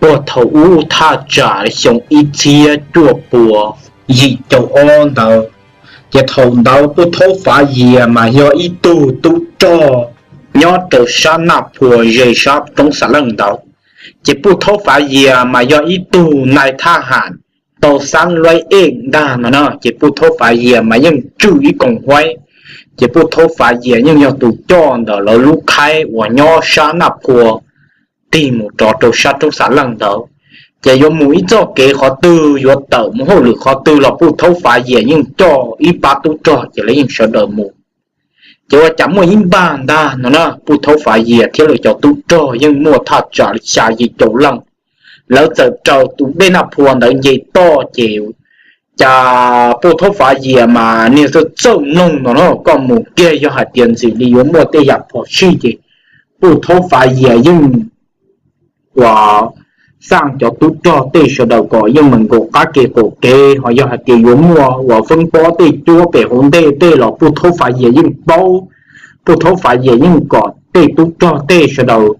Puag thaum ub thaj tsam xyoo ib txhiab cuaj puas yim caum ob ntawd, ces thaum ntawd Pub Thaub Fav Yias mas yog ib tug tub rog nyob rau sab Naj Phua ze sab roob Xa Leej ntawd. Ces Pub Thaub Fav Yias mas yog ib tug nai thaj ham tau xab luab ej ntag no na. Ces Pub Thaub Fav Yias mas yeej tswj ib koom huaib, ces Pub Thaub Fav Yias yeej yog tus coj ntawm lawv lub khaib uas nyob sab Naj Phua tig mus rov rau sab roob Xa Leej ntawd. Ces yuav mus ib txoj kev qhov twg, yuav tawm mus hauj lwm qhov twg los Pub Thaub Fav Yias yeej coj ib pab tub rog ces lawv yeej sawv daws mus. Ces ua cas muaj ib npaj ntag no na, Pub Thaub Fav Yias thiab lawv cov tub rog yeej muaj thaj tsam xya yim caum leej, lawv txawm raws tus dej Naj Phua ntawd nce toj. Ces cas Pub Thaub Fav Yias mas niag txawj txawj mloog no na, koj mus kiag yog hais tias ntxim li yuav muaj tej yam phom sij ces Pub Thaub Fav Yias yeej ua xaj cov tub rog tej sawv daws kom yeej meem nkaum qab ke qaum kev, ho yog hais tias yuav muaj ua feeb pob tej cuab pem hauv ntej tej los Pub Thaub Fav Yias yeej paub. Pub Thaub Fav Yias yeej kom tej tub rog tej sawv daws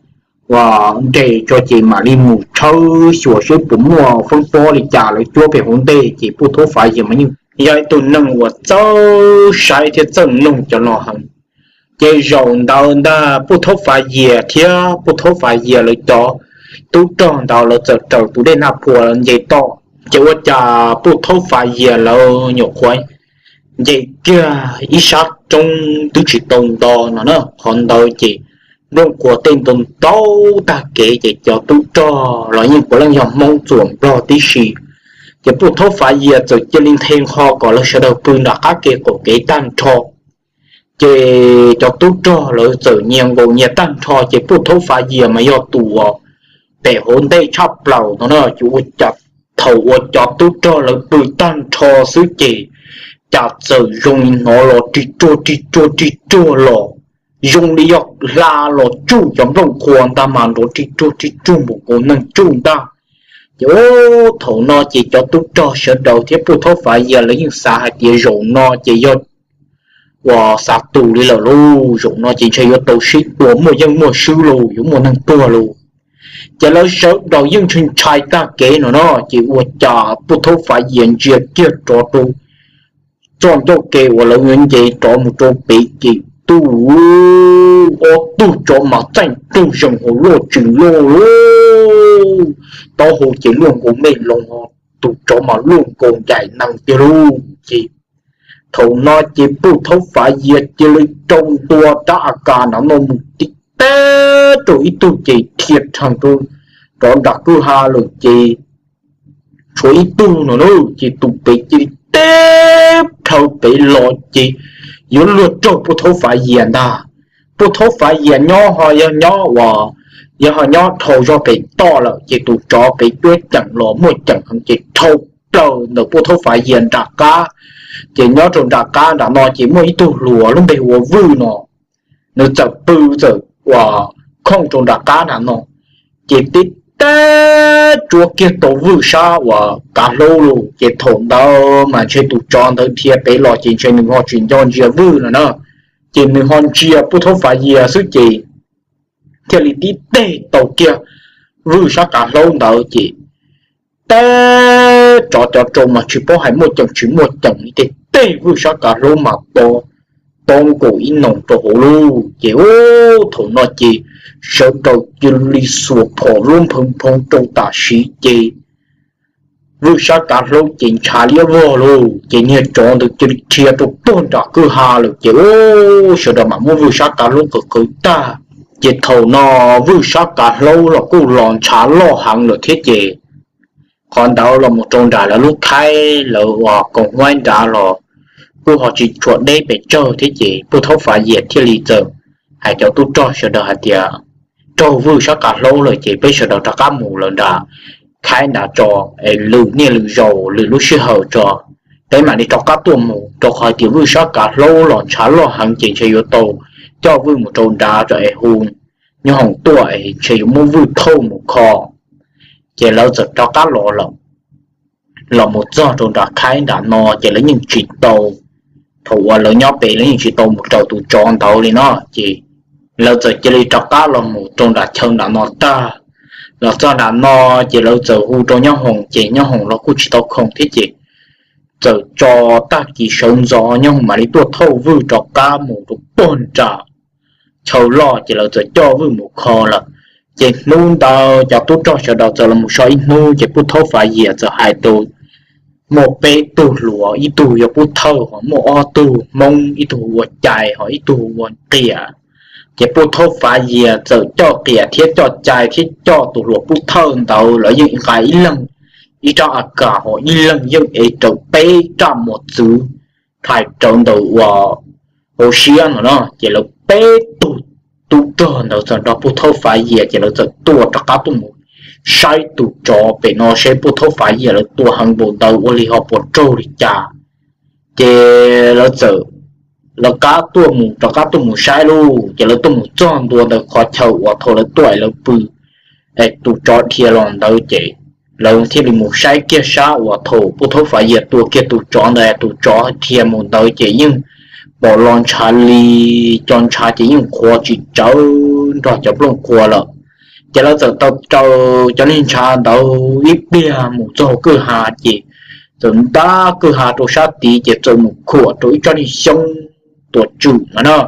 ua nres tso ces mam li mus tshawb xyuas seb puas muaj feeb pob li cas lawv cuab pem hauv ntej. Ces Pub Thaub Fav Yias mas yeej yog ib tug neeg uas txawj saib thiab txawj mloog cov no heev. Ces zaum ntawd ntag Pub Thaub Fav Yias thiab Pub Thaub Fav Yias lawv cov tub rog ntawd lawv txawm raws tus dej Naj Phua nce toj. Ces ua cas Pub Thaub Fav Yias lawv nyuam qhuav nce kiag ib sab roob twb tsis tau nto no na, qhov ntawd ces nplooj qhuav tej ntau ntau tag kev ces cov tub rog los yeej puav leej yog Hmoob txuas Nplog tib si. Ces Pub Thaub Fav Yias txawm cia li nthe nqho kom lawv sawv daws pw nram qab ke qaum kev tag nrho. Ces cov tub rog lawv txawm nyias nkaum nyias tag nrho ces Pub Thaub Fav Yias mas yog tus pem hauv ntej tshaj plaws no na. Ces ua cas thaum uas cov tub rog lawv pw tag nrho xwb ces cas txawm zoo li hnov los rig ruag rig ruag rig ruag los zoo li yog hla los tsuj cov nplooj qhuav ntag mas nrov rig ruag rig ruag npaum nkaus neeg tsuj ntag. Ces thaum no ces cov tub rog sawv daws thiab Pub Thaub Fav Yias lawv yeej xav hais tias zaum no ces yog uas xav tus li lawm lauj, zaum no ces ntshe yuav tau sib tua muaj yeej muaj swb lauj, yuav muaj neeg tuag lauj. Ces lawv sawv daws yeej ntshai ntshai tag kev no no, ces ua cas Pub Thaub Fav Yias ntsia kiag rov rau txoj ncauj ke uas lawv yuav nce rov mus rau pem ces tub ob tug tsov mas txaij nraug zees hauv loj tsis loj lauj, taub hau ces luaj nkaus me loos, tus tsov mas luaj nkaus ncaim nees tiag lauj. Ces thaum no ces Pub Thaub Fav Yias cia li rau ntua rab A K nram no mus tib teb rau ib tug ces dhia rhees rau rov nram kwj ha lawm ces tshuav ib tug no na, ces tus pem cia li teb plhaw pem los ces yuav luag raug Pub Thaub Fav Yias ntag. Pub Thaub Fav Yias nyob ho yog nyob uas yog ho nyob dhau zog pem toj lawm ces tus tsov pem cuab ceem los muaj ceem heev ces dhau plaws ntawm Pub Thaub Fav Yias nram qab. Ces nyob rau nram qab nram no ces muaj ib tug hluas lub npe hu ua Vwj no, nws txawm pw txawm uas khooj rau nram qab nram no, ces tib teb tsuab kiag tau Vwj sab uas kav hlaub lauj. Ces thaum ntawd mas ntshe tus tsov ntawd dhia pem los ces ntshe nws ho tsis nco ntsia Vwj no na, ces nws ho ntsia Pub Thaub Fav Yias xwb ces thiaj li tib teg tau kiag Vwj sab kav hlaub ntawd ces teb tsov cov rau mas tsis paub hais muaj ceem tsis muaj ceem li ces teb Vwj sab kav hlaub mas to nkaus ib noos rau hauv lauj. Ces thaum no ces sawv daws cia li xuas phom lub nphoo nphoo rau tam sim ces Vwj sab kav hlaub ces ntshav liab vog lauj. Ces niag tsov ntawd cia li dhia rau puag nram kwj ha lawm ces sawv daws mam muab Vwj sab kav hlaub qawm qawv tag. Ces thaum no Vwj sab kav hlaub los kuj los ntshav loj heev lawm thiab ces qhov ntawd los mus rau nram lawv lub khaib lawv uas koom huaib nrad los kuj ho tsis tshua deb pes tsawg thiab ces Pub Thaub Fav Yias thiaj li txawm hais cov tub rog sawv daws hais tias raug Vwj sab kav hlaub lawm ces peb sawv daws rov qab mus lawm nram khaib nrad tso, es lwm niaj lwm zaus lwm lub sij hawm tso peb mam li rov qab tuaj mus, rau qhov hais tias Vwj sab kav hlaub los ntshav loj heev ces ntshe yuav tau coj Vwj mus rau nrad tso es hu nyob hoom tuaj es ntshe yuav muab Vwj thauj mus kho. Ces lawv txawm rov qab los lawm, los mus txog rau nram khaib nram no ces lawv yeej tsis tau, thaum uas lawv nyob pem lawv yeej tsis tau mus raws tus tsov ntawd li no ces lawv txawm cia li rov qab los mus rau nram chaw nram no tag. Los txog nram no ces lawv txawm hu rau Nyob Hoom ces Nyob Hoom los kuj tsis tau khoom thiab ces txawm tso tag kis sawv ntxov Nyob Hoom mam li tuaj thauj Vwj rov qab mus rau pog nram chaw loj ces lawv txawm coj Vwj mus kho lawm. Ces hnub ntawd cov tub rog sawv daws txawm los so ib hnub ces Pub Thaub Fav Yias txawm hais rau muaj peb tug hluas, ib tug yog Pub Thawj, ho muaj ob tug Hmoob, ib tug hu ua Cai ho ib tug hu ua Qias. Ces Pub Thaub Fav Yias txawm coj Qias thiab coj Cai thiab coj tus hluas Pub Thawj ntawd lawv yeej nqa ib leeg ib rab a kas ho ib leeg yeej ev rawv peb raj mos txwv thais rawv ntawm uas hauv siab no no ces lawv peb tug tub rog ntawd txawm nrog Pub Thaub Fav Yias ces lawv txawm tuaj rov qab tuaj mus saib tus tsov pem no seb Pub Thaub Fav Yias lawv tua heev npaum ntawd ua li ho puas raug li cas. Ces lawv txawm lawv qab tuaj mus rov qab tuaj mus saib lauj ces lawv tuaj mus txog ntua ntawm qhov chaw uas thaum lawv tuaj lawv pw tus tsov dhia los ntawd ces lawv thiaj li mus saib kiag sab uas thaum Pub Thaub Fav Yias tua kiag tus tsov ntawd tus tsov dhia mus ntawd ces yeej pom los ntshav li cov ntshav ces yeej qhuav tsis tsawv nrog cov nplooj qhuav lawm. Ces lawv txawm tau raws cov niag ntshav ntawd ib pliag mus txog kwj ha ces txawm ntab kwj ha rau sab tid ces txawm mus khuam rau ib tsob niag xyoob tuam tswm no na.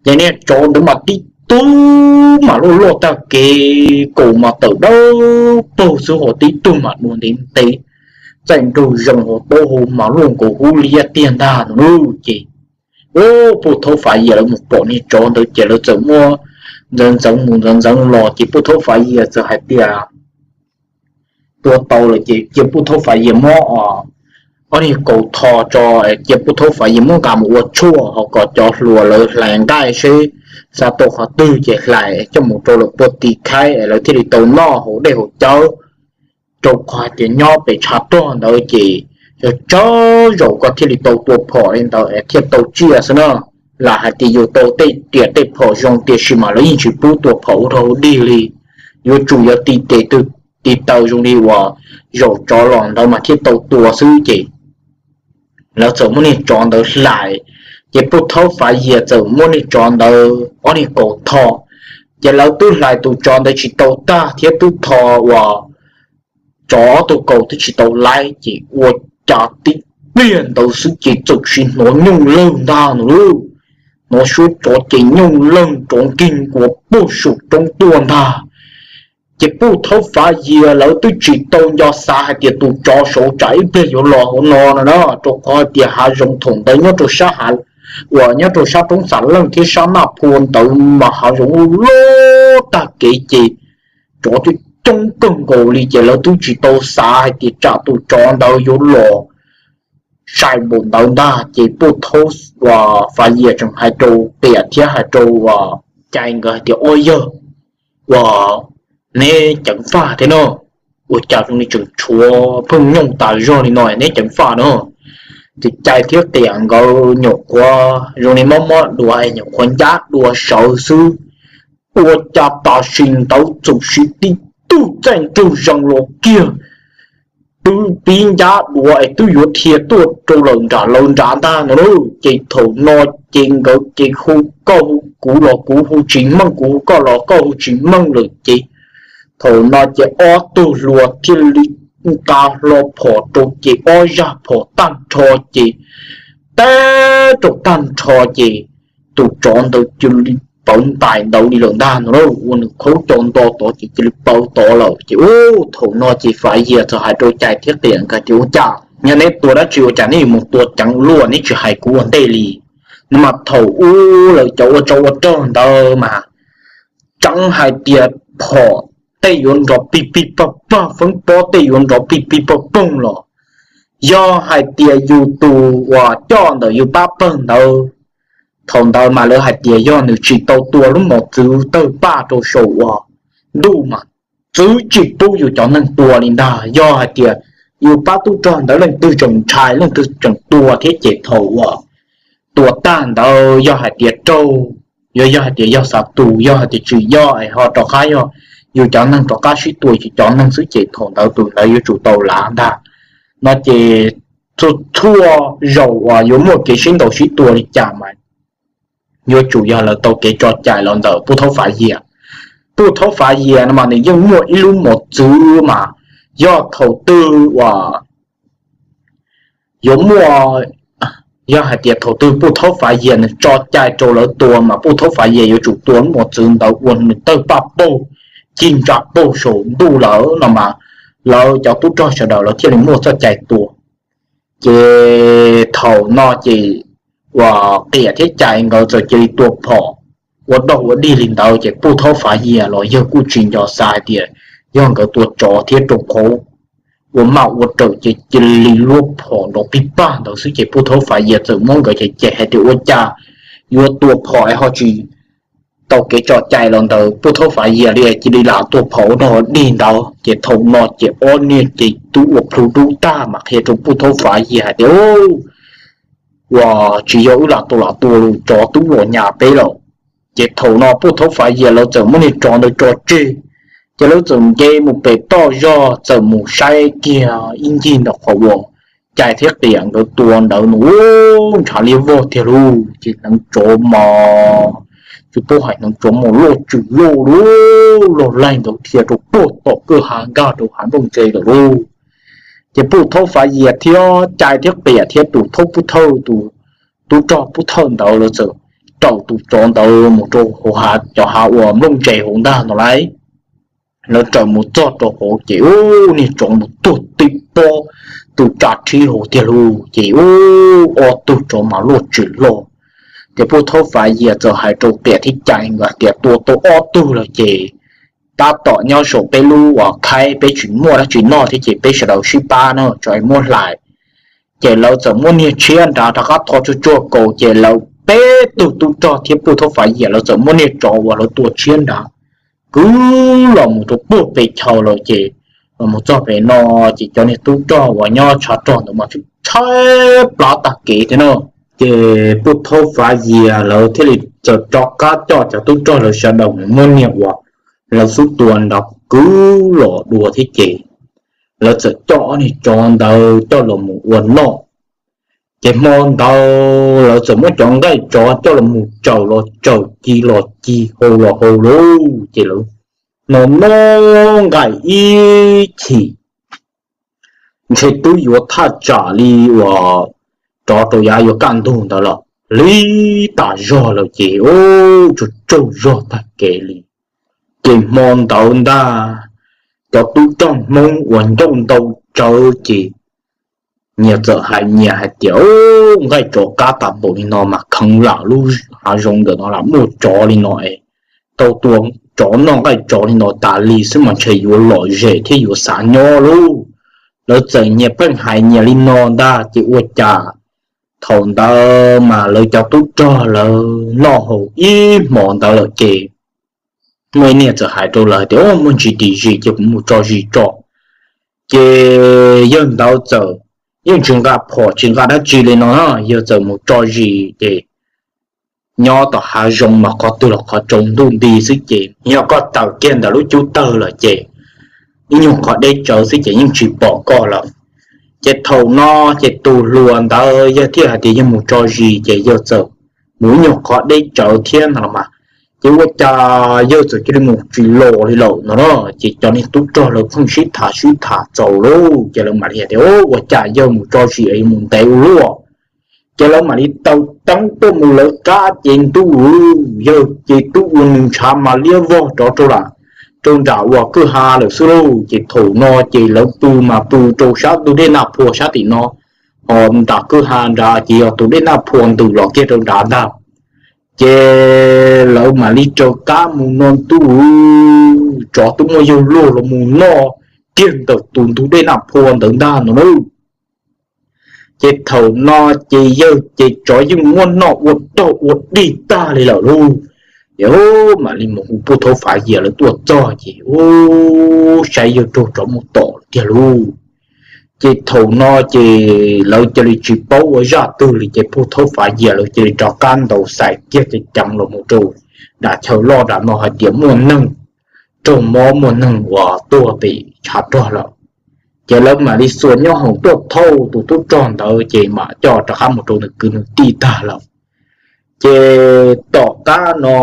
Ces niag tsov ntawd mas tib tug mas luaj luaj tag kev, kaus mas tawm dawb paug xwb ho tib tug mas dua ntev ntev, txaij nraug zoo ho taub hau mas luaj nkaus hub liab tiag ntag no lauj. Ces Pub Thaub Fav Yias lawv mus pom niag tsov ntawd ces lawv txawm muab ntxeev ntxeev mus ntxeev ntxeev los ces Pub Thaub Fav Yias txawm hais tias tua tau lawm ces cia Pub Thaub Fav Yias muab ob niag kaus tho tso, cia Pub Thaub Fav Yias muab nqa mus ua tshuaj ho kom cov hluas lawv hlais nqaij seb xav tau qhov twg ces hlais coj mus rau lawv puag tim khaib es lawv thiaj li tau noj haus dej haus cawv. Rau qhov hais tias nyob pem tshav rog ntawd ces yog tsawg zaus koj thiaj li tau tua phom li ntawd es thiaj tau tsiaj xwb na. Lam hais tias yus tau tej riam tej phom zoo tiam sis mas lawv yeej tsis pub tua phom ua rau dig li, yuav tsum yog ti tes ti taw zoo li uas zaum tsov los ntawd mas thiaj tau tua xwb ces lawv txawm muab niag tsov ntawd hlais, ces Pub Thaub Fav Yias txawm muab niag tsov ntawd ob niag kaus tho, ces lawv twb hlais tus tsov ntawd tsis tau tag thiab twb tho uas tsov ob tug kaus twb tsis tau laib ces ua cas tib pliag ntawd xwb ces txawm sim hnov nyooj lawg ntag no lauj. Hnov suab tsov ces nyooj lawg nrov nkig nkuav puag saum roob tuaj ntag. Ces Pub Thaub Fav Yias lawv twb tsis tau nco xav hais tias tus tsov saum tsam ib pliag yuav los hauv no no na, rau qhov hais tias hav zoov thaum ntawd nyob rau sab hav uas nyob rau sab roob Xav Leej thiab sab Naj Phua ntawd mas hav zoov loj tag kev ces tsov coob coob kawg nkaus li ces lawv twb tsis tau xav hais tias tsam tus tsov ntawd yuav los sai npaum ntawd ntag ces Pub Thaub Fav Yias tseem hais rau Tiam thiab hais rau Cai nkawd hais tias, Ua yawg, ua, neb ceev faj thiab no, ua cas zoo li tseem tshuav pheej nyooj tas zog li no neb ceev faj no? Ces Cai thiab Tiam nkawd nyuam qhuav zoo li mob mob dua es nyuam qhuav ncab dua sawv xwb, ua cas tam sim ntawd txawm sim tib tug txaij nraug zoo los kiag twb pib ncab dua es twb yuav dhia tuaj rau lawm nram lawv nrad ntag no lauj. Ces thaum no ces nkawd ces hu koj hu kuv los kuv hu tsis meej, kuv hu koj los koj hu tsis meej lawm ces thaum no ces ob tug hluas thiaj li nqa hlo phom rau ces ob zaj phom tag nrho ces teb rau tag nrho ces tus tsov ntawd cia li pawv ntais ntawd li lawm ntag no lauj. Ua nws khaub cau nto tod ces cia li pawv tod lawm ces ub, thaum no ces Fav Yias txawm hais rau Cai thiab Tiam nkawd tias, Ua cas yog neb tua dab tsi ua cas neb yuav mus tua ceev luaj, neb tsis hais kuv ua ntej li? No mas thaum ub lawv cov ua tsov ua rog ntawd mas tseev hais tias phom tej yuav nrov pig pig pog pog, feeb pob tej yuav nrov pig pig pog poog los yog hais tias yus tus uas coj ntawm yus pab pawg ntawd, thaum ntawd mas lawv hais tias yog nws tsis tau tua lub mos txwv tawg paj rau saum uas ntuj mas txwv tsis pub yus cov neeg tua li ntag. Yog hais tias yus pab tub rog ntawd leej twg tseem ntshai leej twg tseem tua thiab ces thaum uas tua tag ntawd yog hais tias raug, yog, yog hais tias yog xav tus, yog hais tias tsis yog es ho rov qab yog yus cov neeg rov qab sib tua yus cov neeg xwb ces thaum ntawd tus ntawd yuav tsum tau lav ntag. No ces txhua txhua zaus uas yuav muaj kev sib ntaus sib tua li cas mas yuav tsum yog lawv tau kev tso cai los ntawm Pub Thaub Fav Yias. Puj Thaub Fav Yias no mas nws yeej muaj ib lub mos txwv mas yog thaum twg uas yuav muaj, yog hais tias thaum twg Puj Thaub Fav Yias nws tso cai rau lawv tua mas Puj Thaub Fav Yias yuav tsum tua lub mos txwv ntawd ua nws tawg paj paug, cig ntsa paug saum ntuj lawm no mas lawv cov tub rog sawv daws lawv thiaj li muaj txoj cai tua. Ces thaum no ces uas Qiam thiab Cai nkawd txawm cia li tua phom ua dog ua dig li ntawd ces Puj Thaub Fav Yias los yawg kuj tsis nco xav hais tias yog nkawd tua tsov thiab rau qhov ua maj ua rawm ces cia li luab phom nrov pig pag ntawd xwb ces Puj Thaub Fav Yias txawm muab nkawd cem cem hais tias ua cas yuav tua phom es ho tsis tau kev tso cai los ntawd Puj Thaub Fav Yias li cia li lam tua phom ua dog ua dig ntawd ces thaum no ces ob niag ces twb ua plhu dub tag mas qhia rau Puj Thaub Fav Yias hais tias uas tsis yog wb lam tua lam tua lus tsov twb los nyas peb lawm. Ces thaum no Puj Thaub Fav Yias lawv txawm muab niag tsov ntawd tso tseg, ces lawv txawm nce mus pem toj zog txawm mus saib kiag ib ncig ntawm qhov uas Cai thiab Qiam nkawd tua ntawd no, ntshav liab vog tiag lauj. Ces hneev tsov mas tsis paub hais hneev tsov mas loj tsws loj lauj, loj laig ntawd dhia rau puag tom kwj ha nkag rau hav nplooj ntse lawm lauj. Ces Puj Thaub Fav Yias thiab Cai thiab Qiam thiab tus thaub pub thawj, tus tub rog pub thawj ntawd lawv txawm raws tus tsov ntawd mus rau hauv cov hav uas nplooj ntse hauv ntag no lauj. Lawv raws mus txog rau hauv ces ub, niag tsov mus tuag tib pob, tus tsa rhib hauv tiag lauj. Ces ub, ob tug tsov mas loj tsws loj. Ces Puj Thaub Fav Yias txawm hais rau Qiam thiab Cai nkawd tias tua tau ob tug lawm ces tab tom nyob saum peb lub uas khaib, peb tsis muaj dab tsi noj thiab ces peb sawv daws sib pab na, tso muab hlais. Ces lawv txawm muab niag tshiab nrad rov qab tho tsuag tsuag kaus ces lawv peb tug tub rog thiab Puj Thaub Fav Yias lawv txawm muab niag tsov uas lawv tua tshiab nrad kwv los mus rau puag pem chaw lawm ces los mus txog pem no ces cov niag tub rog uas nyob tshav rog ntawd mas tshaib plab tag kev thiab no. Ces Puj Thaub Fav Yias lawv thiaj li txawm rov qab coj cov tub rog lawv sawv daws mus muab niag uas lawv xub tua nrad kwv los dua thiab ces lawv txawm coj ob niag tsov ntawd coj los mus ua noj. Ces hmo ntawd lawv txawm muab cov nqaij tsov coj los mus tsaws los tsaws, ci los ci, hau los hau lauj. Ces lawv noj noj nqaij ib chim ntshe twb yuav thaj tsam li uas rov rau yav yuav kaj ntug ntawd los lig tas zog lawm ces ub, tsaug tsaug zog tag kev li. Ces hmo ntawd ntag cov tub rog Hmoob uas ncauj ntau tsawv ces nyias txawm hais nyias hais tias, nqaij tsov qab tas npaum li no mas kheev lam lub hav zoov ntawm no lam muaj tsov li no es tau tua tsov noj nqaij tsov li no tas li xwb mas ntshe yuav lom zem thiab yuav xav nyob lauj. Lawv txawm nyias pheej hais nyias li no ntag ces ua cas thaum ntawd mas lawv cov tub rog lawv noj haus ib hmos ntawd lawm ces muaj ib niag txawm hais rau lawv tias, muaj ntsis dim zis ces kuv mus tso zis tso. Ces yawg ntawd txawm yeej tsis nqa phom tsis nqa dab tsi li no, yawg txawm mus tso zis ces nyob tom hav zoov mas qhov twg los qhov tsaus ntuj nti xwb ces yog koj tawm kiag ntawm lub cub tawg lawm ces ib nyuag qhov deb tsawv xwb ces yeej tsis pom koj lawm. Ces thaum no ces tus hluas ntawd yawg thiaj hais tias yawg mus tso zis ces yawg txawm mus ib nyuag qhov deb tsawv thiab no los mas, ces ua cas yawg txawm cia li mus tsis los li lawm no na. Ces cov niag tub rog lawv pheej sib tham sib tham txaus lauj ces lawv mam li hais tias, ua cas yawg mus tso zis es yuav mus ntev ua luaj. Ces lawv mam li taw teeb tuaj mus lawv qab ces ntuj, yawg ces twb ua nws ntshav mas liab vog rov rau lam rau nram uas kwj ha lawm xwb lauj. Ces thaum no ces lawv pw mas pw rau sab ntug dej Naj Phua sab tim no, ho nram kwj ha nrad ces yog tus dej Naj Phua ntws los kiag rau nrad ntag. Ces lawv mam li raws qab mus no ntuj, tsov twb muaj yawg luag los mus noj kiag ntawm tus ntug dej Naj Phua ntawd ntag no na. Ces thaum no ces yawg ces tsov yeej muab noj ua dog ua dig tag li lawm lauj. Ces mam li mus hu Puj Thaub Fav Yias lawv tuaj txog ces ub, saib yawg raug tsov muab tom lawm tiag lauj. Ces thaum no ces lawv cia li tsis paub ua zaj twg li ces Puj Thaub Fav Yias lawv cia li rov qab ntaus xais kiag ceev ceev los mus rau nram chaw loj nram no hais tias muaj neeg raug mob muaj neeg uas tuag pem tshav rog lawm. Ces lawv mam li xuas nyob hoom tuaj thauj tus tub rog ntawd ces mam coj rov qab mus rau nws kwv nws tij tag lawm. Ces tom qab no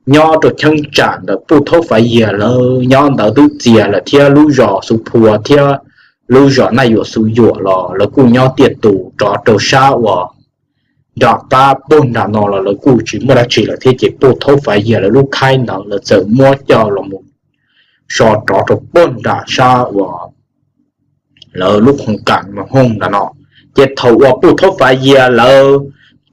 nyob rau cheeb tsam ntawm Puj Thaub Fav Yias lawv nyob ntawd twb txias lawm thiab lub zos Xuv Phua thiab lub zos Naj Yuam Xuv Yuam los lawv kuj nyob tiaj tus rov rau sab uas nram qab puag nram no los lawv kuj tsis muaj dab tsi lawm thiab ces Puj Thaub Fav Yias lawv lub khaib ntawd lawv txawm muab coj los mus so rov rau puag nram sab uas lawv lub khoov kam Mws Hooj nram no. Ces thaum uas Puj Thaub Fav Yias lawv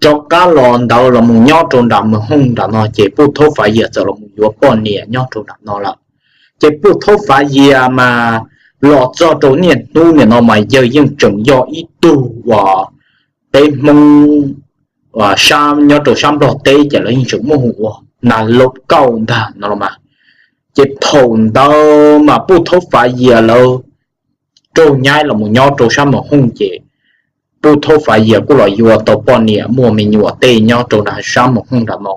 rov qab los ntawd los mus nyob rau nram Mws Hooj nram no ces Puj Thaub Fav Yias txawm los mus yuav poj niam nyob rau nram no lawm. Ces Puj Thaub Fav Yias mas los txog rau niaj hnub nim no mas yawg yeej tseem yog ib tug uas peb Hmoob sab nyob rau sab Nplog teb ces lawv yeej tseem muaj hu ua Nas Laus Kauj ntag no los mas. Ces thaum ntawd mas Puj Thaub Fav Yias lawv raug nyaib los mus nyob rau sab Mws Hooj ces Puj Thaub Fav Yias kuj los yuav tau poj niam muaj me nyuam tej nyob rau sab Mws Hooj nram no.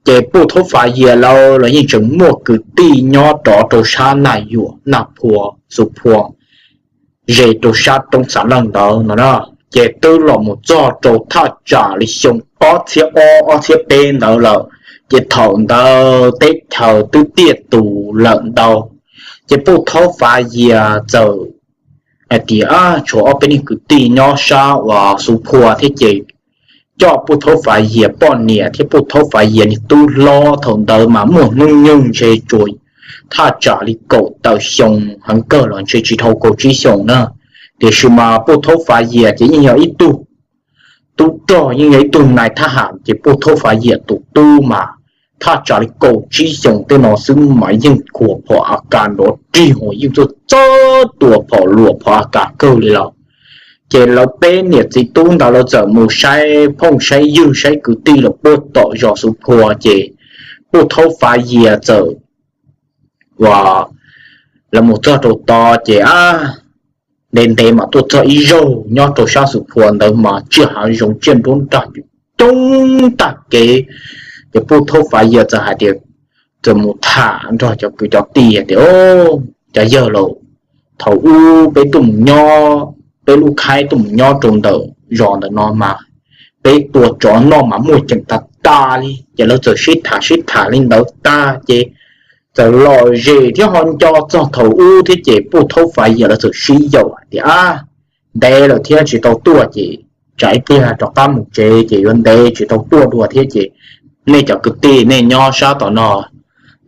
Ces Puj Thaub Fav Yias lawv los yeej tseem muaj kwv tij nyob rov rau sab Naj Yuam, Naj Phua, Xuv Phua, ze rau sab roob Xav Leej ntawd no na. Ces twb los mus txog rau thaj tsam li xyoo ob txhiab ob ob txhiab peb ntawd lawm. Ces thaum ntawd teb chaws twb tiaj tus lawm ntau. Ces Puj Thaub Fav Yias txawm hais tias tshuav ob peb niag kwv tij nyob sab uas Xuv Phua thiab ces coj Puj Thaub Fav Yias poj niam thiab Puj Thaub Fav Yias niag tub hlob thaum ntawd mas muaj hnub nyoog ntshe tsuas thaj tsam li kaum tawm xyoo, heev kawg los ntshe tsis dhau kaum tsib xyoo na. Tiam sis mas Puj Thaub Fav Yias ces yeej yog ib tug tub rog, yeej yog ib tug nais thab ham ces Puj Thaub Fav Yias tus tub mas thaj tsam li kaum tsib xyoo tej no xwb mas yeej khuam phom A Kas nrov rig hos yeej txawj txawj tua phom luam phom A Kas kawg li lawm. Ces lawv peb niam txiv tub ntawd lawv txawm mus saib phooj saib ywg saib kwv tij los puag tom zos Xuv Phua ces Puj Thaub Fav Yias txawm uas lawv mus txog rau tod ces a ntev ntev mas tuaj txog ib zaug nyob rau sab Xuv Phua ntawd mas tsiaj hav zoov tsiaj nruab nrag coob tag kev. Ces Puj Thaub Fav Yias txawm hais tias, txawm mus tham nrog cov kwv cov tij tias, cov yawg laus, thaum ub peb tuaj mus nyob, peb lub khaib tuaj mus nyob rau ntawm zos ntawm no mas peb tua tsov noj mas muaj ceem tag tag li. Ces lawv txawm sib tham sib tham li ntawd tag ces txawm lom zem thiab ho nco txog thaum ub thiab ces Puj Thaub Fav Yias lawv txawm sib yaum hais tias, a, ntev lawm thiab tsis tau tuaj ces tsam ib pliag rov qab mus tsev ces yuav ntev tsis tau tuaj dua thiab ces nej cov kwv tij nej nyob sab tom no,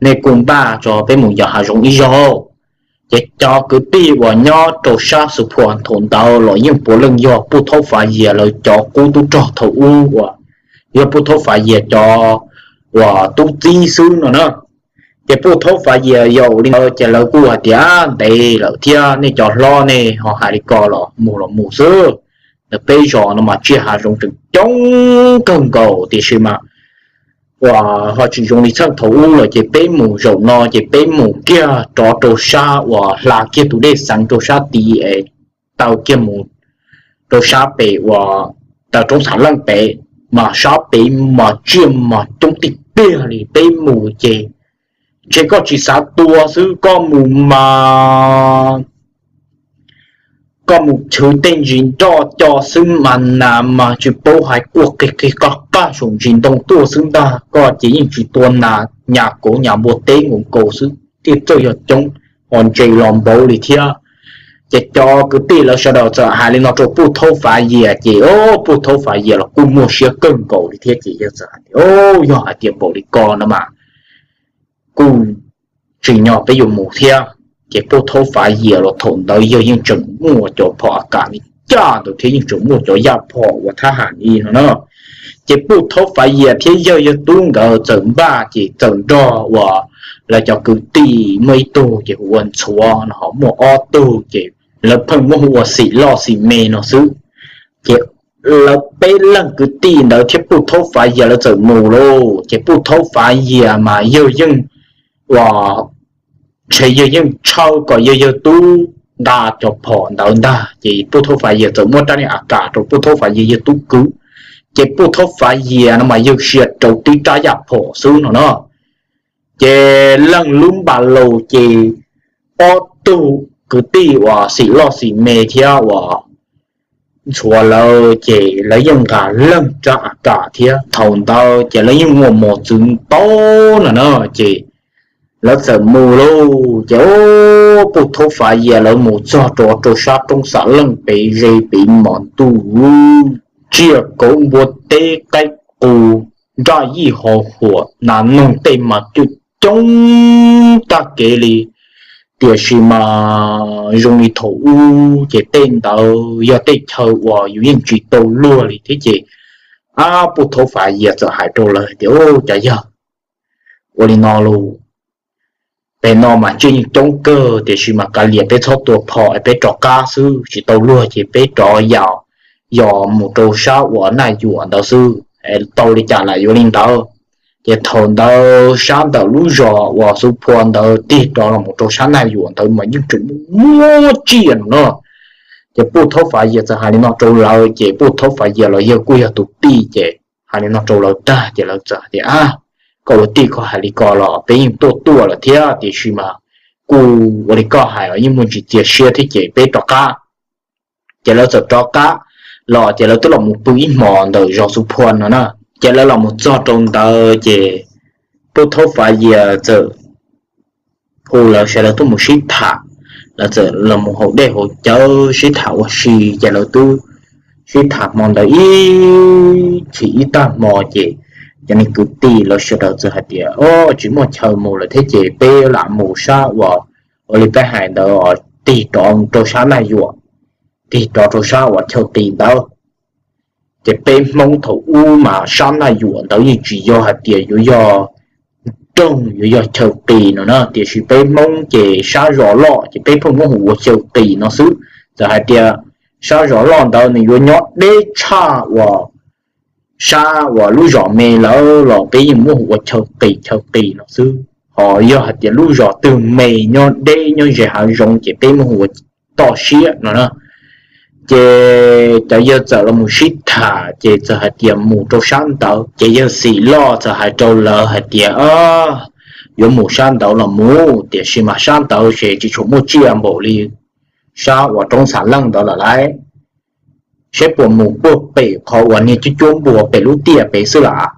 nej kuj npaj tso peb mus yos hav zoov ib zaug. Ces cov kwv tij uas nyob rau sab Xuv Phua thaum ntawd los yeej puav leej yog Puj Thaub Fav Yias lawv cov qub tub rog thaum ub uas yog Puj Thaub Fav Yias cov uas tub txib xwb no na. Ces Puj Thaub Fav Yias yaum li ntawd ces lawv kuj hais tias, ntev lawm thiab nej cov hlob nej ho hais li ko los mus los mus xwb. Ntawm peb zos no mas tsiaj hav zoov tseem coob kawg nkaus tiam sis mas uas ho tsis zoo li txheej thaum ub lawm ces peb mus zaum no ces peb mus kiag rov rau sab uas hla kiag tus dej xeev rau sab tid es taw kiag mus rau sab pem uas taw roob Xav Leej pem, mas sab pem mas tsiaj mas coob tiag tiag li. Peb mus ces ntshe koj tsis xav tua xwb, koj mus mas koj mus chwv tej ntsis nroj co xwb mas nas mas tsis paub hais quaj qig qig qaj qaj saum ntsis ntoo tuaj xwb ntag. Koj ces yeej tsis tua nas, nyas kauv nyas npua teb nkaus nkaus xwb, thiaj txawj yog coob, ho ntses los npaum li thiab. Ces cov kwv tij lawv sawv daws txawm hais li no rau Puj Thaub Fav Yias ces Puj Thaub Fav Yias los kuj muaj siab kawg nkaus li thiab ces yawg txawm hais tias, yog hais tias npaum li ko no mas kuj tsim nyog peb yuav mus thiab. Ces Puj Thaub Fav Yias los thaum ntawd yawg yeej tseem muaj cov phom A Kas li cas ntawd thiab yeej tseem muaj cov yaj phom uas thab ham li no na. Ces Puj Thaub Fav Yias thiab yawg yawg tub nkawd txawm npaj ces txawm nrog uas lawv cov kwv tij muaj ib tug ces hu ua Ntxhuav no ho muaj ob tug ces lawv pheej muab hu ua Xim Loj Xim Me no xwb. Ces lawv peb leeg kwv tij ntawd thiab Puj Thaub Fav Yias lawv txawm mus lauj. Ces Puj Thaub Fav Yias mas yawg yeej uas ntshe yawg yeej tshawb kom yawg yawg tub nqa cov phom ntawd ntag ces Puj Thaub Fav Yias txawm muab rab niag A Kas rau Puj Thaub Fav Yias yawg tub kwv. Ces Puj Thaub Fav Yias no mas yawg sia rau tib rab yaj phom xwb no na. Ces leej lub npas laus ces ob tug kwv tij uas Xim Loj Xim Me thiab uas ntxhuav lawv ces lawv yeej nqa leej rab av ram thiab. Thaum ntawd ces lawv yeej muaj mos txwv ntau no na, ces lawv txawm mus lauj. Ces ub, Puj Thaub Fav Yias lawv mus txog rau rau sab roob Xam Leej pem ze pem mos ntuj, tsiaj kauv npua teb qaib qus nraj yij hos huam nas noog tej mas coob coob tag kev li. Tiam sis mas zoo li thaum ub ces tej ntawd yog tej chaw uas yus yeej tsis tau luag li thiab ces, ab, Puj Thaub Fav Yias txawm hais rau lawv tias, Ub, cov yawg, ua li no lauj, pem no mas tsiaj yeej coob kawg, tiam sis mas kav liam peb txhob tua phom es peb rov qab xwb, tsis tau luag ces peb rov yos, yos mus rau sab uas Naj Yuam ntawd xwb, tau li cas lam yuav li ntawd. Ces thaum ntawd sab ntawm lub zos uas Xuv Phua ntawd tig rov los mus rau sab Naj Yuam ntawd mas yeej tseem muaj tsiaj no na. Ces Puj Thaub Fav Yias txawm hais li no rau lawv, ces Puj Thaub Fav Yias los yawg kuj yog tus tij, ces hais li no rau lawv tag ces lawv txawm tias, Ab, koj ua tij koj hais li ko los peb yeej tuaj tuaj lawm thiab, tiam sis mas kuj ua li koj hais los yeej muaj ntsis txias siab thiab ces peb rov qab. Ces lawv txawm rov qab los ces lawv twb los mus pw ib hmos ntawm zos Xuv Phua no na. Ces lawv los mus txog rau ntawd ces Puj Thaub Fav Yias txawm hu lawv sawv daws tuaj mus sib tham. Lawv txawm los mus haus dej haus cawv sib tham ua si, ces lawv twb sib tham hmo ntawd ib chim ib tag hmo ces cov neeg kwv tij lawv sawv daws txawm hais tias, Ob, tsis muaj chaw mus lawm thiab ces peb lam mus sab uas, ua li peb hais ntawd, tig rov rau sab Naj Yuam, tig rov rau sab uas chaw qis ntawd. Ces peb Hmoob thaum ub mas sab Naj Yuam ntawd yeej tsis yog hais tias yuav yog nroog yuav yog chaw qis no na, tiam sis peb Hmoob ces sab zos loj ces peb pheej muab hu ua chaw qis no xwb. Txawm hais tias sab zos loj ntawd nws yuav nyob deb tshaj uas sab uas lub zos me lawm los peb yeej muab hu ua chaw qis chaw qis no xwb. Ho yog hais tias lub zos twg me nyob deb nyob ze hav zoov ces peb muab hu ua toj siab no na. Ces cov yawg txawm los mus sib tham ces txawm hais tias mus rau sab ntawd. Ces yawg Xim Loj txawm hais rau lawv hais tias, Yuav mus sab ntawd los mus, tiam sis mas sab ntawd ces tsis tshua muaj tsiaj npaum li sab uas roob Xam Leej ntawd lawm lauj. Saib puas mus puag pem qhov uas niag cuab cuab npua pem lub tiaj pem xwb lam.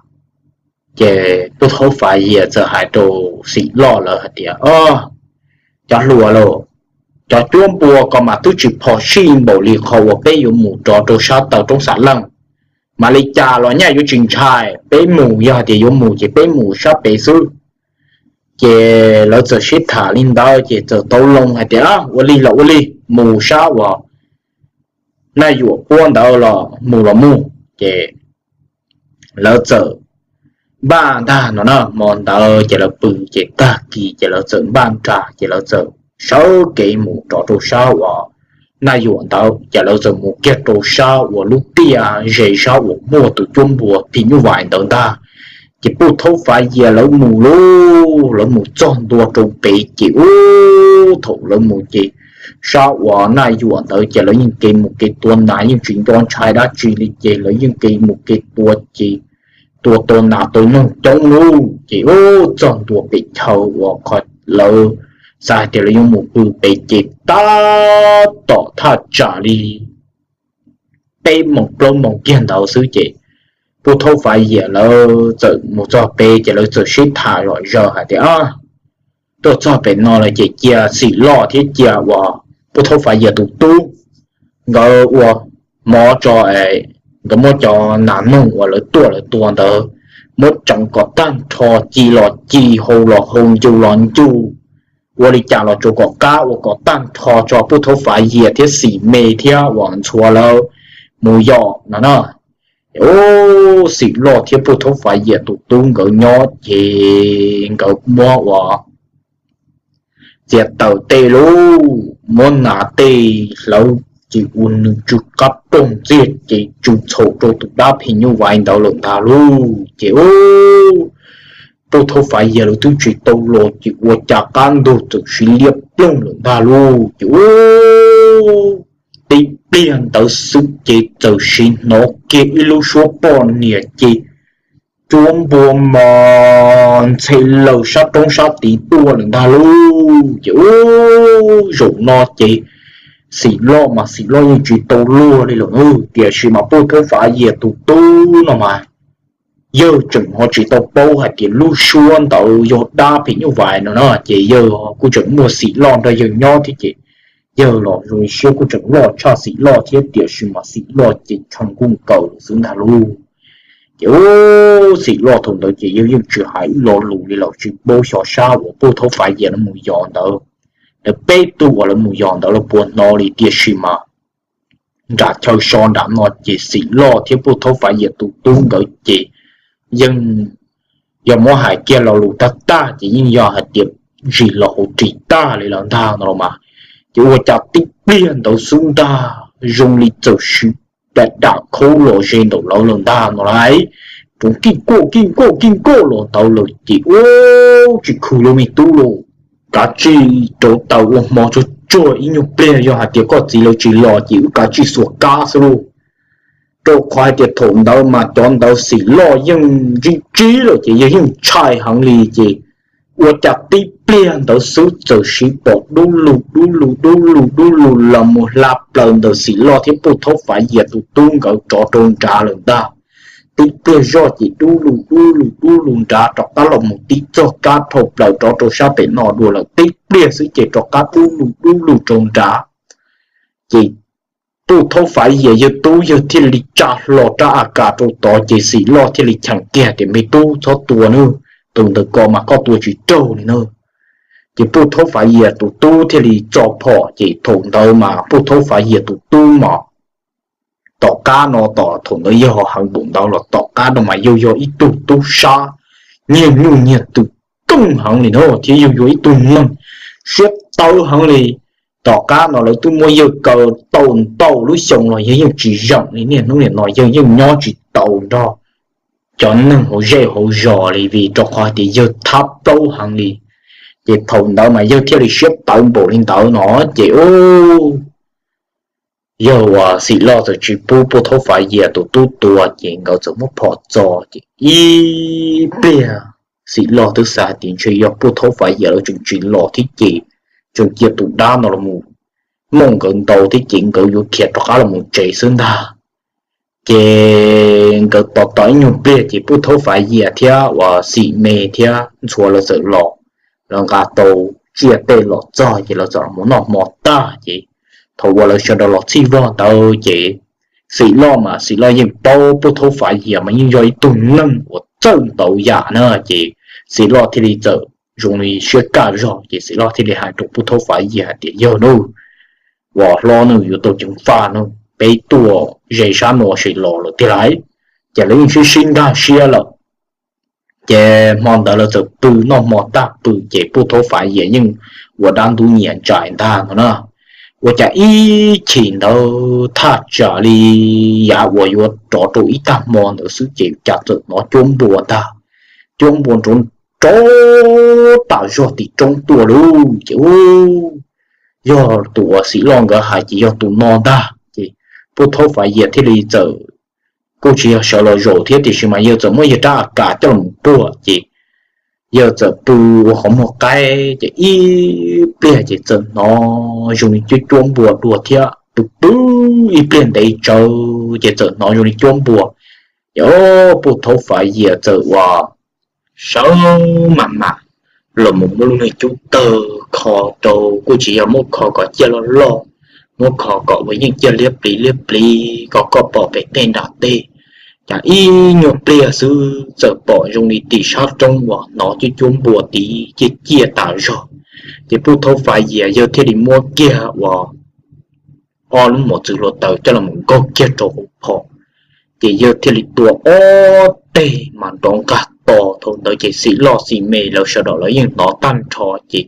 Ces Puj Thaub Fav Yias txawm hais rau Xim Loj lawv hais tias, Ob, cov hluas lauj, cov cuab npua ko mas twb tsis phom sij npaum li qhov uas peb yuav mus rov rau sab taw roob Xam Leej. Mas li cas los nyaj yuav tsis ntshai, peb mus yog hais tias yuav mus ces peb mus sab pem xwb. Ces lawv txawm sib tham li ntawd ces txawm tau loo hais tias, Ua li los ua li, mus sab uas Naj Yuam puab ntawd los mus los mus. Ces lawv txawm npaj ntag no na, hmo ntawd ces lawv pw ces tag kis ces lawv txawm npaj nrag ces lawv txawm sawv kev mus rov rau sab uas Naj Yuam ntawd ces lawv txawm mus kiag rau sab uas lub tiaj ze sab uas muaj tus cuab npua phim nyuj vais ntawd ntag. Ces Puj Thaub Fav Yias lawv mus lauj, lawv mus txog ntua rau pem ces ub, thaum lawv mus ces sab uas Naj Yuam ntawd ces lawv yeej kev mus kev tua nas yeej tsis nco ntshai dab tsi li ces lawv yeej kev mus kev tua ces tua tau nas tau noog coob lauj. Ces ub, txog ntua pem chaw uas qhov lawv xav hais tias lawv yuav mus pw pem ces tab tom thaj tsam li peb moos plaub moos kiag ntawd xwb ces Puj Thaub Fav Yias lawv txawm mus txog pem ces lawv txawm sib tham zom zaws hais tias, Tuaj txog pem no lawm ces cia Xim Loj thiab cia uas Puj Thaub Fav Yias tus tub nkawd ua mov tso, nkawd muab cov nas noog uas lawv tuaj lawv tua ntawd muab tseev kom tag nrho, ci los ci, hau los hau, ncu los ncu, ua li cas los tsuas kom qab ua kom tag nrho tso Puj Thaub Fav Yias thiab Xim Me thiab uas ntxhuav lawv mus yos no na. Ub, Xim Loj thiab Puj Thaub Fav Yias tus tub nkawd nyob ces nkawd muab ua txiav taws tej lauj, muab nas tej hlawv ces ua nws tsw qab roog ntxiag ces tsw txhaum rau tus dab phim nyuj vais ntawd lawm ntag lauj. Ces ub, Puj Thaub Fav Yias lawv twb tsis tau los ces ua cas qab ntug txawm siv liab ploog lawm ntag lauj. Ces ub, tib pliag ntawd xwb ces txawm siv hnov kiag ib lub suab poj niam ces cuab npua mos ntxhe laws sab roob sab tid tuaj lawm ntag lauj. Ces ub, zaum no ces Xim Loj mas Xim Loj yeej tsis tau luag li lawm, tiam sis mas Pub Thaub Fav Yias tus tub no mas yawg tseem ho tsis tau paub hais tias lub suab ntawd yog dab phim nyuj vais no na, ces yawg kuj tseem muaj Xim Loj nrog yawg nyob thiab ces yawg los zoo siab kuj tseem loj tshaj Xim Loj thiab, tiam sis mas Xim Loj ces tshee kuj nkaus lawm xwb ntag lauj. Ces ub, Xim Loj thaum ntawd ces yawg yeej tsis hais ib lo lus li lawm, tsis paub xyov sab uas Pub Thaub Fav Yias lawv mus yos ntawd, lawv peb tug uas lawv mus yos ntawd lawv puas hnov li, tiam sis mas nram chaw so nram no ces Xim Loj thiab Pub Thaub Fav Yias tus tub nkawd ces yeej, yog muab hais kiag lo lus tag tag ces yeej yog hais tias zis los hauv ris tag li lawm ntag no los mas. Ces ua cas tib pliag ntawd xwb ntag zoo li txawm siv dam dam khaub los ze ntawm lawv lawm ntag no lauj. Roov kij kuaj kij kuaj kij kuaj los ntawd lawm ces ub, tsis khwv li me tub lauj, kav tsij rauv taws ua hmo tsuag tsuag ib nyuag pliag, yog hais tias koj txiv lawv tsis los ces wb kav tsij xuas kab xwb lauj. Rau qhov hais tias thaum ntawd mas cov ntawd Xim Loj yeej ntsib ntsib lawm ces yawg yeej ntshai heev li ces ua cas tib pliag ntawd xwb txawm siv pom dub lug dub lug dub lug dub lug los mus hla plaws ntawm Xim Loj thiab Pub Thaub Fav Yias tus tub nkawd rov rau nrad lawm ntag. Tib pliag zoj ces dub lug dub lug dub lug nrad rov qab los mus tib txog kab dhau plaws rov rau sab pem no dua lawm, tib pliag xwb ces rov qab dub lug dub lug rau nrad. Ces Pub Thaub Fav Yias yawg tub yawg thiaj li tsa hlo rab a kas rau tod ces Xim Loj thiaj li cheem kiag tias me tub txhob tua nawb, tus ntawd ko mas koj tua tsis raug li na. Ces Pub Thaub Fav Yias tus tub thiaj li txo phom ces thaum ntawd mas Pub Thaub Fav Yias tus tub mas tom qab no tom thaum ntawd yawg ho heev npaum ntawd los tom qab no mas yawg yog ib tug tub sab nyiag nyuj nyiag twm tooj heev li na thiab yawg yog ib tug neeg siab tawv heev li. Tom qab no lawv twb muab yawg kaw tau ntau lub xyoo los yawg yeej tsis zeem li, niaj hnub nim no yawg yeej nyob tsis tau nrog cov neeg hauv zej hauv zos li vim rau qhov hais tias yawg thab plaub heev li. Ces thaum ntawd mas yawg thiaj li siab tawv npaum li ntawd no ces ub, yawg uas Xim Loj txawm tsis pub Pub Thaub Fav Yias tus tub tua ces nkawd txawm muab phom txo ces ib pliag Xim Loj twb xav hais tias ntshe yog Pub Thaub Fav Yias lawv tseem tsis los thiab ces tseem cia tus dab no los mus mooj nkawd ntau thiab ces nkawd yuav khiav rov qab los mus tsev xwb ntag. Ces nkawd tos tos ib nyuag pliag ces Pub Thaub Fav Yias thiab uas Xim Me thiab Ntxhuav lawv txawm los, lawv nqa tau tsiaj tej los txog ces lawv txawm los noj hmo tag ces thaum uas lawv sawv daws los txhij vog ntawd ces Xim Loj mas Xim Loj yeej paub Pub Thaub Fav Yias mas yeej yog ib tug neeg uas txawj ntau yam na ces Xim Loj thiaj li txawm zoo li siab kaj zog ces Xim Loj thiaj li hais rau Pub Thaub Fav Yias hais tias yawg nawb, uas hlob nws yuav tau ceev faj no, peb tuaj ze sab no sim los lawm tiag lauj. Ces lawv yeej sib sib nkag siab lawm. Ces hmo ntawd lawv txawm pw noj hmo tag pw ces Pub Thaub Fav Yias yeej ua dab ntub nyiam ntsais ntag no na. Ua cas ib chim ntawd thaj tsam li yav uas yuav rov rau ib tag hmo ntawd xwb ces cas txawm hnov cuab npua ntag, cuab npua nrov nrov tas zog tim roob tuaj lauj. Ces ub, yog tus uas Xim Loj nkawd hais ces yog tus no ntag ces Pub Thaub Fav Yias thiaj li txawm, kuj tsis yog sawv los zaum thiab tiam sis mas yawg txawm muab yawg rab a kas coj los puag ces yawg txawm pw ua qhov muag qaib ces ib pliag ces txawm hnov zoo li cuab cuab npua dua thiab, pw pw ib pliag ntev tsawv ces txawm hnov zoo li cuab npua. Ces Pub Thaub Fav Yias txawm ua sawv mam mam los mus muab lub niag cub tawg kho rau, kuj tsis yog muab kho kom ciaj loj loj, muab kho kom uas yeej ciaj liab pliv liab pliv kom koj pom pem tej nram tej. Cas ib nyuag pliag xwb txawm pom zoo li tim sab roob uas hnov cuab cuab npua tid ciaj ciaj tas zog. Ces Pub Thaub Fav Yias yawg thiaj li muab kiag uas ob lub mos txwv hluav taws coj los nkaug kiag rau hauv phom, ces yawg thiaj li tua ob teg mas nrov nqag to. Thaum ntawd ces Xim Loj Xim Me lawv sawv daws lawv yeej hnov tag nrho ces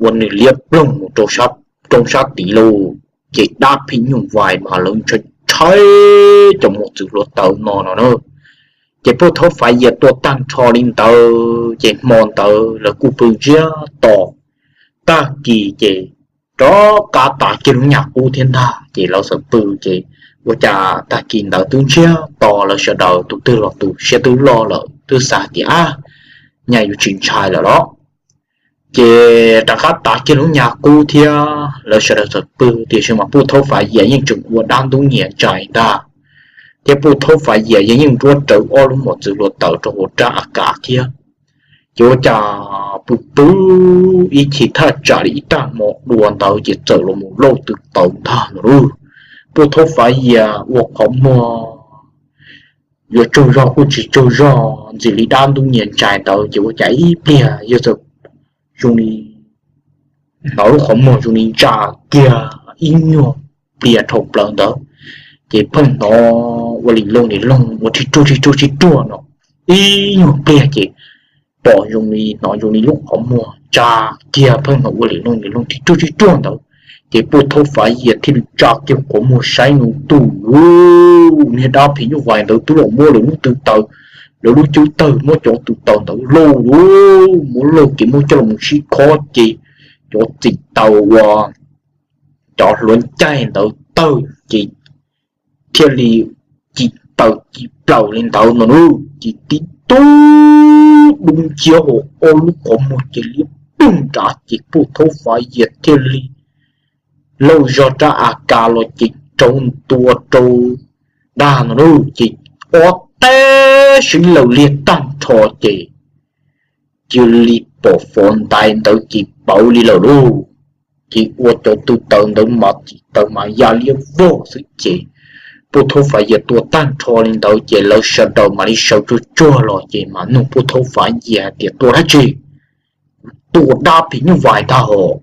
ua nws liab ploog mus rau roob sab tid lauj. Ces dab phim nyuj vais mas lawv ntshai ntshai cov mos txwv hluav taws no no na. Ces Pub Thaub Fav Yias tua tag nrho li ntawd ces hmo ntawd lawv kuj pw ntsiag to. Tag kis ces rov qab tav kiag lub nyam qub thiab ntag ces lawv txawm pw ces ua cas tag kis ntawd twb ntsiag to lawv sawv daws tus twg los tus siab twb loj lawm twb xav tias ab, nyaj yuav tsis ntshai lawm los. Ces rov qab tav kiag lub nyuag qub thiab lawv sawv daws txawm pw, tiam sis mas Puj Thaub Fav Yias yeej tseem ua dab ntub nyias ntsais ntag, thiab Puj Thaub Fav Yias yeej nruab rawv ob lub mos txwv hluav taws rau hauv rab a kav thiab. Ces ua cas pw pw ib chim thaj tsam li ib tag hmo dua ntawd ces txawm los mus lauj tw taws ntag no lauj. Puj Thaub Fav Yias ua qhov muag yuav tsaug zog kuj tsis tsaug zog ntxim li dab ntub nyias ntsais ntawd, ces ua cas ib pliag yog txawm zoo li hnov lub qhov muag zoo li ntsa kiag ib nyuag pliag dhau plaws ntawd, ces pheej hnov ua li looj li looj ua ri ruag ri ruag ri ruag no ib nyuag pliag ces pom zoo li hnov zoo li lub qhov muag ntsa kiag, pheej hnov ua li looj li looj ri ruag ri ruag ntawd. Ces Puj Thaub Fav Yias thiaj li tsa kiag qhov muag saib no, tus niag dab phim nyuj vais ntawd twb los muab lawv lub tw taws, lawv lub cub tawg muab cov tw taws ntawd lauj, muab lauj ces muab coj los sib khob ces cov txim taws uas cov hluav ncaig ntawd tawg ces thiaj li ci taws ci plaws li ntawd no lauj, ces tib tug dub nciab hauv ob lub qhov muag ces liab ploog nrad ces Puj Thaub Fav Yias thiaj li lauj zog rab a kav los ces rau ntua rau dag no lauj, ces ob teg sib laws liag tag nrho ces cia li pom fov ntais ntawd ces pauv li lawm lauj. Ces ua cov tw taws ntawd mas txim taws mas ya liab vog xwb ces Puj Thaub Fav Yias tua tag nrho li ntawd ces lawv sawv daws mam li sawv tsuag tsuag los ces mam nug Puj Thaub Fav Yias hais tias tua dab tsi? Tua dab phim nyuj vais ntag hos.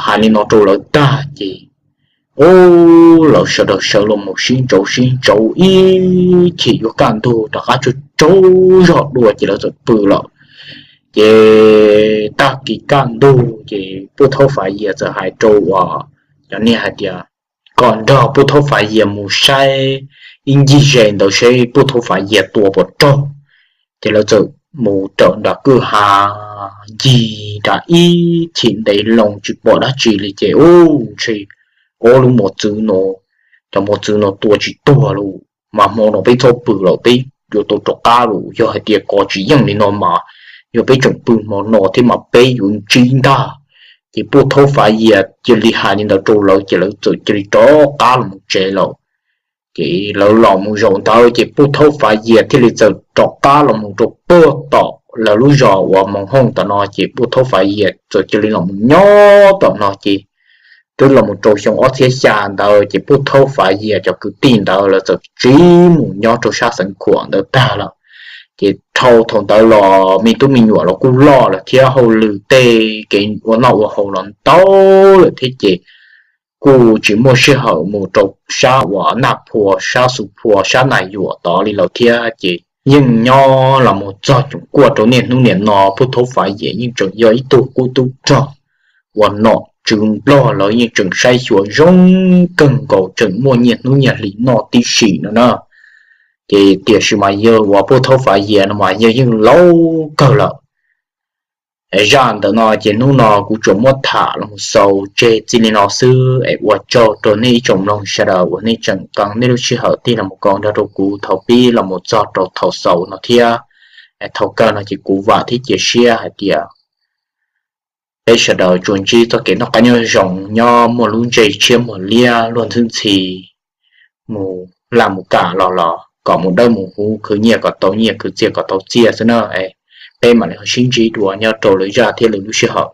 Hais li no rau lawv tag ces lawv sawv daws sawv los mus sib ntsauv sib ntsauv ib chim yuav kaj ntug rov qab tsaug tsaug zog dua ces lawv txawm pw lawm. Ces tag kis kaj ntug ces Puj Thaub Fav Yias txawm hais rau uas cov niag hais tias kom nrog Puj Thaub Fav Yias mus saib ib ncig ze ntawd seb Puj Thaub Fav Yias tua puas raug. Ces lawv txawm mus raws nram kwj ha ncig nram ib chim ntev loo tsis pom dab tsi li ces ub ntshe ob lub mos txwv no, cov mos txwv no tua tsis tuag lawm mas hmo no peb txhob pw lawm, peb yuav tau rov qab lawm. Yog hais tias kov tsis yeej li no mas yog peb tseem pw hmo no thiab mas peb yuav ntsib ntag. Ces Puj Thaub Fav Yias cia li hais li ntawd rau lawv ces lawv txawm cia li rov qab los mus tsev lawm. Ces lawv los mus zaum ntawd ces Puj Thaub Fav Yias thiaj li txawm rov qab los mus rau puag tom lawv lub zos uas Moos Hooj tom no ces Puj Thaub Fav Yias txawm cia li los mus nyob tom no ces twb los mus rau xyoo ob txhiab xya ntawd ces Puj Thaub Fav Yias cov kwv tij ntawd lawv txawm tsiv mus nyob rau sab Xeev Khuam ntawd tag lawm. Ces dhau thaum ntawd los me tub me nyuam los kuj loj lawm thiab hauj lwm tej kev ua noj ua haus los ntau lawm thiab ces kuj tsis muaj sij hawm mus rau sab uas Naj Phua, sab Xus Phua, sab Nas Yuam tod li lawm thiab ces yeej nyob los mus txog coom kuaj rau niaj hnub niam no Puj Thaub Fav Yias yeej tseem yog ib tug qub tub rog uas nom tswv Nplog lawv yeej tseem saib xyuas zoo kawg nkaus, tseem muaj nyiaj hnub nyiaj hli noj tib si no na. Ces tiam sis mas yawg uas Puj Thaub Fav Yias no mas yawg yeej laus kawg lawm. Zaj ntawm no ces hnub no kuv tsuas muab tham los mus xaus tseg txij li no xwb es ua tsaug rau nej ib tsoom mloog sawv daws uas nej tseem qee nej lub sij hawm tig los mus koom nrog rau kuv thaum pib los mus txog rau thaum xaus no thiab. Thaum kawg no ces kuv vam thiab cia siab hais tias peb sawv daws tsuas ntsib txoj kev noj qab nyob zoo, nyob muaj lub ntsej tshiab muag liab luag ntxhi ntxhi, mus laj mus kam los los kom mus dawb mus huv, khwv nyiaj kom tau nyiaj, khwv txiaj kom tau txiaj xwb na. Peb mam li ho sib ntsib dua nyob rau lwm zaj thiab lwm lub sij hawm.